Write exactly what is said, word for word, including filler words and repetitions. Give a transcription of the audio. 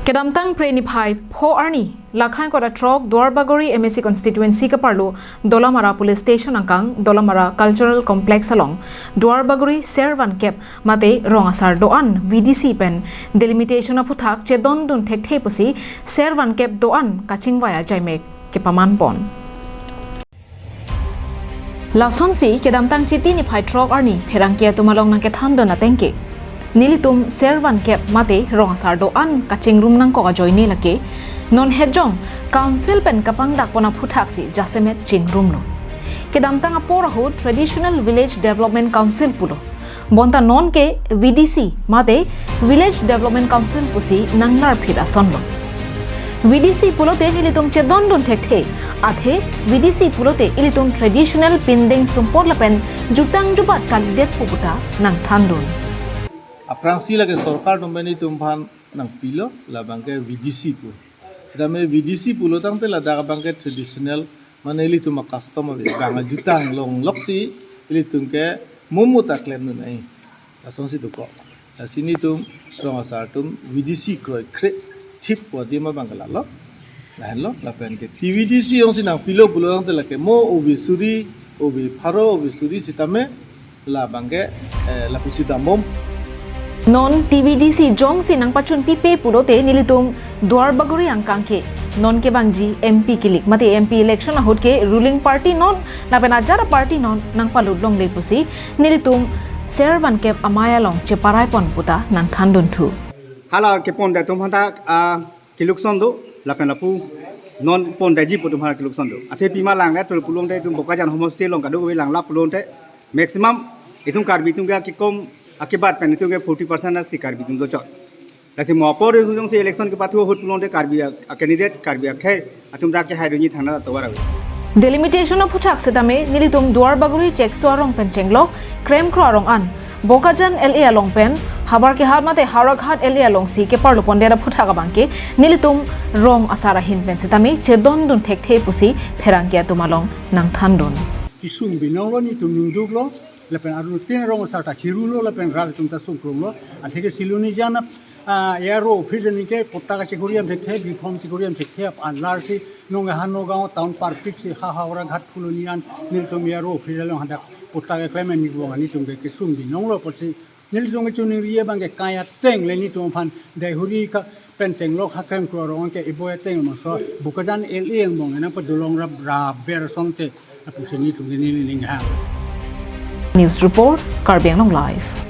Kedamtang Phre niphai pho arni, Lakhan kota throk Duarbagori M A C constituency keparlo Dolamara Police Station angkang Dolamara Cultural Complex along Duarbagori Servankep mate Rong Asar do-an V D C pen delimitation aphuthak chedondun thekthe pusi Servankep do-an kachingvai ajaimek kepaman pon. Lasonsi kedamtang Chiti niphai throk arni pherangke atum along nangkethandun atengke, nelitum Servankep mate Rong Asar do-an kachingrum nangkok ajoine lake non hetjong Council pen kapangdak pon aphuthaksi jasemet chingrumlo. Kedamtang apor ahut Traditional Village Development Council pulo. Bonta nonke V D C mate Village Development Council pusi nanglarphit asonlo. V D C pulote nelitum chedondun thekthe, athe V D C pulote ilitum traditional pindeng sumpot lapen jutang jubat kalidet pu puta nangthandun. Aphrangsi lake sorkar atum pen itum aphan nangpilo, labangke V D C pu. Sitame V D C pulo tangte ladak abangke traditional, mane ilitum a-custom ave, bang ajutang longloksi ilitum ke mumu ta klemdun ai. Lasonsi dokok. Lasi nelitum Rong Asar atum V D C kroikre thip pu adim abangke lalo. Lahenlo, lapenke T V D C jongsi nangpilo pulo tangte lake mo ove suri, ove pharo, ove suri sitame labangke, eh, lapusi dambom. Non T V D C jongsi nangpachun pipe pulote nelitum Duarbagori angkang ke non kevangji M P kilik mate M P election ahut ke ruling party non lapen ajat party non nangpalut longle pusi nelitum Servankep amei along cheparai pon puta nangthandun thu. Hala kepon da atum aphan ta, ah, kelukson do, lapen lapu non pondetji pu atum aphan kelukson do. Athe pima langletthu pulote itum Bokajan homosti along kadokave langlap pulote maximum itum Karbi atum ke kekom akibat pen itum ke forty percent asi Karbi atum dochot. Lasi mo apor itum jongsi election kepathu ahut pulote Karbi a, a-candidate, Karbi akhei atum dak kehaidunji thangnatta tovar ave. Delimitation aphuthak sitame nelitum Duarbagori Chekso arong pen chenglok Kremkro arong an, Bokajan L A along pen Havarkehat mate Howraghat L A alongsi keparlo pondet aphuthak abangke nelitum Rong Asar ahin pen sitame chedondun thekthe pusi pherangke atum along nangthandun. Kesung binonglo, nelitum ningduklo, lapen arlo tin Rong Asar ta chirulo, lapen rat atum ta sungkrunglo, atheke Silonijan, ah, A R O office aningke patta kachekoriam thekthe, B Pharm chekoriam thekthe, ap alarsi nong ha Nagaon town parpik si ha Howraghat Phuloni an nelitum A R O office along hadak patta keklem ani vong nelitum ke kesung binonglo pusi nelitum kechoningri abangke kai ateng le nelitum aphan Daihuri ka pen chenglok ha Kremkro arong ke iboi ateng mangso Bokajan L A angbong nangpadolong rap rap ber asonte lapusi nelitum ke neli ninghang. News report, Karbi Anglong Live.